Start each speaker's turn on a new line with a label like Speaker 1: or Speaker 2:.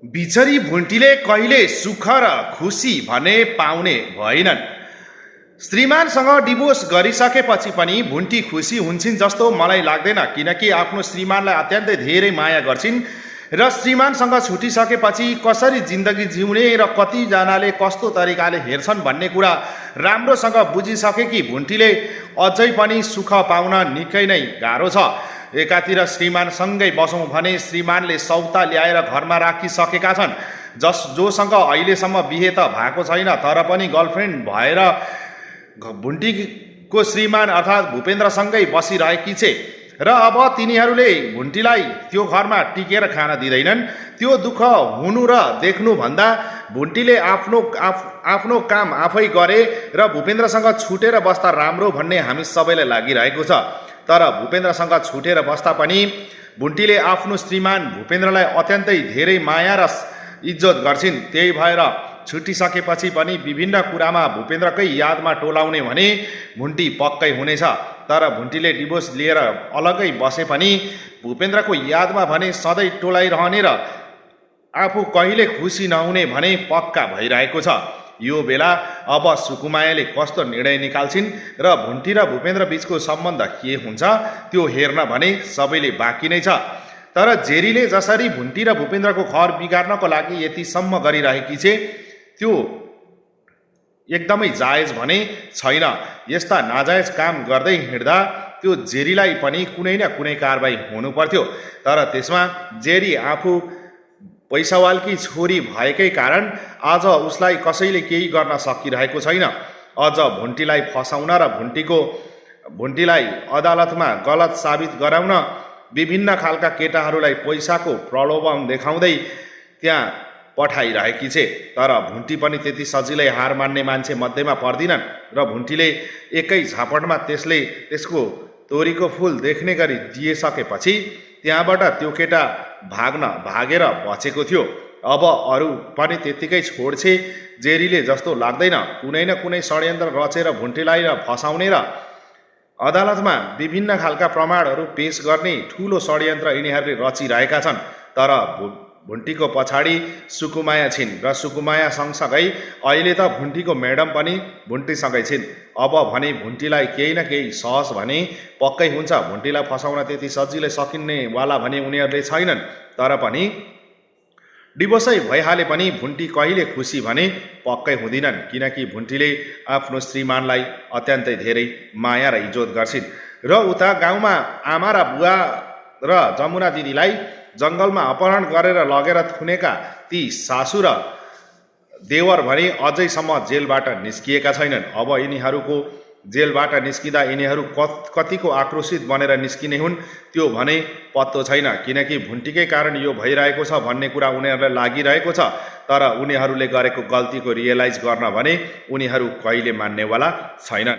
Speaker 1: बिचरी भुन्टीले कहिले सुख र खुसी भने पाउने भएनन्। श्रीमानसँग डिभोर्स गरिसकेपछि पनि भुन्टी खुसी हुन्छन् जस्तो मलाई लाग्दैन, किनकि आफ्नो श्रीमानलाई अत्यन्तै धेरै माया गर्छिन् र श्रीमानसँग छुटिसकेपछि कसरी जिन्दगी जिउने र कतिजनाले कस्तो तरिकाले हेर्छन् भन्ने कुरा राम्रोसँग बुझिसकेकी भुन्टीले अझै पनि सुख पाउन निकै नै गाह्रो छ। एकातिर श्रीमानसँगै बसौँ भने श्रीमानले सौता ल्याएर घरमा राखिसकेका छन्, जोसँग अहिलेसम्म बिहे त भएको छैन, तर पनि गर्लफ्रेन्ड भएर भुन्टीको श्रीमान अर्थात् भूपेन्द्रसँगै बसिरहेकी छे र अब तिनीहरूले भुन्टीलाई त्यो घरमा टिकेर खान दिँदैनन्। त्यो दुःख हुनु र देख्नु भन्दा भुन्टीले आफ्नो काम आफै गरे र भूपेन्द्रसँग छुटेर बस्दा राम्रो भन्ने हामी सबैलाई लागिरहेको छ। तर भूपेन्द्रसँग छुटेर बस्दा पनि भुन्टीले आफ्नो श्रीमान भूपेन्द्रलाई अत्यन्तै धेरै माया र इज्जत गर्छिन्। त्यही भएर छुटिसकेपछि पनि विभिन्न कुरामा भूपेन्द्रकै यादमा टोलाउने भने भुन्टी पक्कै हुनेछ। तर भुन्टीले डिभोर्स लिएर अलगै बसे पनि भूपेन्द्रको यादमा भने सधैँ टोलाइरहने र आफू कहिले खुसी नहुने भने पक्का भइरहेको छ। यो बेला अब सुकुमायाले कस्तो निर्णय निकाल्छिन् र भुन्टी र भूपेन्द्र बीचको सम्बन्ध के हुन्छ त्यो हेर्न भने सबैले बाँकी नै छ। तर जेरीले जसरी भुन्टी र भूपेन्द्रको घर बिगार्नको लागि यतिसम्म गरिरहेकी छे त्यो एकदमै जायज भने छैन। यस्ता नाजायज काम गर्दै हिँड्दा त्यो जेरीलाई पनि कुनै न कुनै कारबाही हुनु पर्थ्यो। तर त्यसमा जेरी आफू पैसावालकी छोरी भएकै कारण आज उसलाई कसैले केही गर्न सकिरहेको छैन। अझ भुन्टीलाई फसाउन र भुन्टीलाई अदालतमा गलत साबित गराउन विभिन्न खालका केटाहरूलाई पैसाको प्रलोभन देखाउँदै त्यहाँ पठाइरहेकी छे। तर भुन्टी पनि त्यति सजिलै हार मान्ने मान्छे मध्येमा पर्दिनन् र भुन्टीले एकै झापटमा त्यसको तोरीको फुल देख्ने गरी दिइसकेपछि त्यहाँबाट त्यो केटा भागेर बचेको थियो। अब अरू पनि त्यत्तिकै छोड्छे जेरीले जस्तो लाग्दैन। कुनै न कुनै षड्यन्त्र रचेर भुन्टीलाई फसाउने र अदालतमा विभिन्न खालका प्रमाणहरू पेश गर्ने ठुलो षड्यन्त्र यिनीहरूले रचिरहेका छन्। तर भुन्टीको पछाडि सुकुमाया छिन् र सुकुमाया सँगसँगै अहिले त भुन्टीको म्याडम पनि भुन्टीसँगै छिन्। अब भने भुन्टीलाई केही न केही सहज भने पक्कै हुन्छ। भुन्टीलाई फसाउन त्यति सजिलै सकिनेवाला भने उनीहरूले छैनन्। तर पनि डिभोर्सै भइहाले पनि भुन्टी कहिले खुसी भने पक्कै हुँदिनन्, किनकि भुन्टीले आफ्नो श्रीमानलाई अत्यन्तै धेरै माया र इज्जत गर्छिन्। र उता गाउँमा आमा र बुवा र जमुना दिदीलाई जङ्गलमा अपहरण गरेर लगेर थुनेका ती सासु र देवर भने अझैसम्म जेलबाट निस्किएका छैनन्। अब यिनीहरूको जेलबाट निस्किँदा यिनीहरू कतिको आक्रोशित बनेर निस्किने हुन् त्यो भने पत्तो छैन, किनकि भुन्टीकै कारण यो भइरहेको छ भन्ने कुरा उनीहरूलाई लागिरहेको छ। तर उनीहरूले गरेको गल्तीको रियलाइज गर्न भने उनीहरू कहिले मान्नेवाला छैनन्।